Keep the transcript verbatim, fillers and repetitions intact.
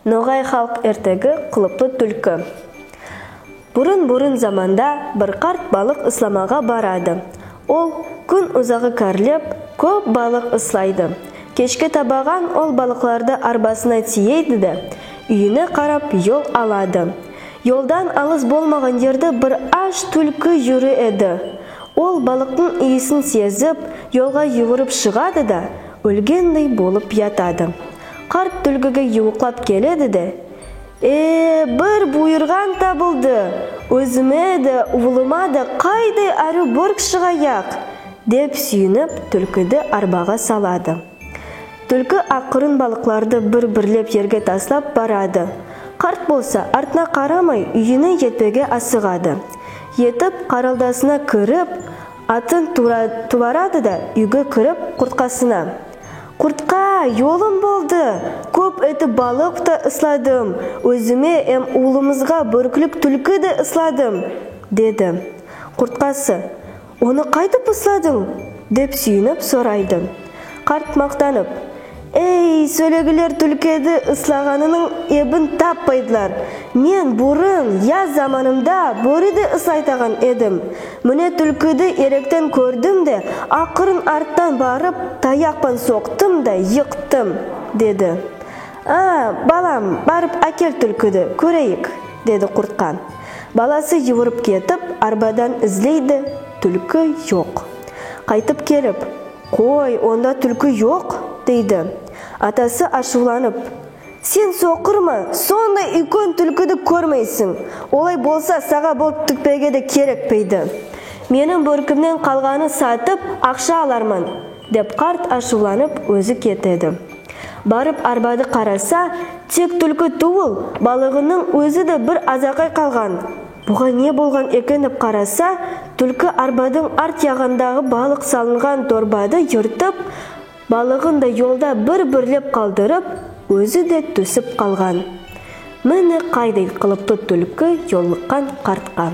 Ногай халк эртеги. Кылыплы туьлки. Бурын-бурын заманда бир карт балык ысламага барады. Ол куьн узагы каьрлеп, коьп балык ыслайды. Кешке табаган ол балыкларды арбасына тиейди де, уьйине карап йол алады. Йолдан алыс болмаган ерде бир аш туьлки юре эди. Ол балыктынъ ийисин сезип, йолга ювырып шыгады да, оьлгендей болып ятады. Карт туьлкиге ювыклап келеди де: «Э, бир буйырган табылды! Оьзиме де, увылыма да кайдай аьруьв боьрк шыгаяк!» — деп суьйинип, туьлкиди арбага салады. Туьлки акырын балыкларды бир-бирлеп ерге таслап барады. Карт болса, артына карамай, уьйине етпеге асыгады. Етип, каралдасына кирип, атын тура- туварады да, уьйге кирип, курткасына: «Куртка, йолым болды! Коьп этип балык та ысладым, оьзиме эм увылымызга боьрклик туьлки де ысладым», — деди. Курткасы: «Оны кайтип ысладынъ?» — деп суьйинип сорайды. Карт мактанып: «Эй, соьлегилер туьлкиди ыслаганынынъ эбин таппайдылар. Мен бурын, яс заманымда, боьриди ыслайтаган эдим. Мине туьлкиди эректен коьрдим де, акырын арттан барып, таяк пан соктым да йыктым», — деди. «А, балам, барып аькел туьлкиди, коьрейик», — деди куртка. Баласы ювырып кетип, арбадан излейди, туьлки йок. Кайтып келип: «Кой, онда туьлки йок», — дейди. Атасы ашувланып: «Сен сокырма, сондай уьйкен туьлкиди коьрмейсинъ. Олай болса, сага бот тикпеге де керекпейди. Меним боьркимнен калганын сатып, акша аларман», — деп карт ашувланып оьзи кетеди. Барып арбады караса, тек туьлки тувыл, балыгынынъ оьзи де бир азакай калган. Буга не болган экен деп караса, туьлки арбадынъ арт ягындагы балык салынган дорбады йыртып, балыгын да йолда бир-бирлеп калдырып, оьзи де туьсип калган. Мине кайдай кылыплы туьлки йолыккан картка.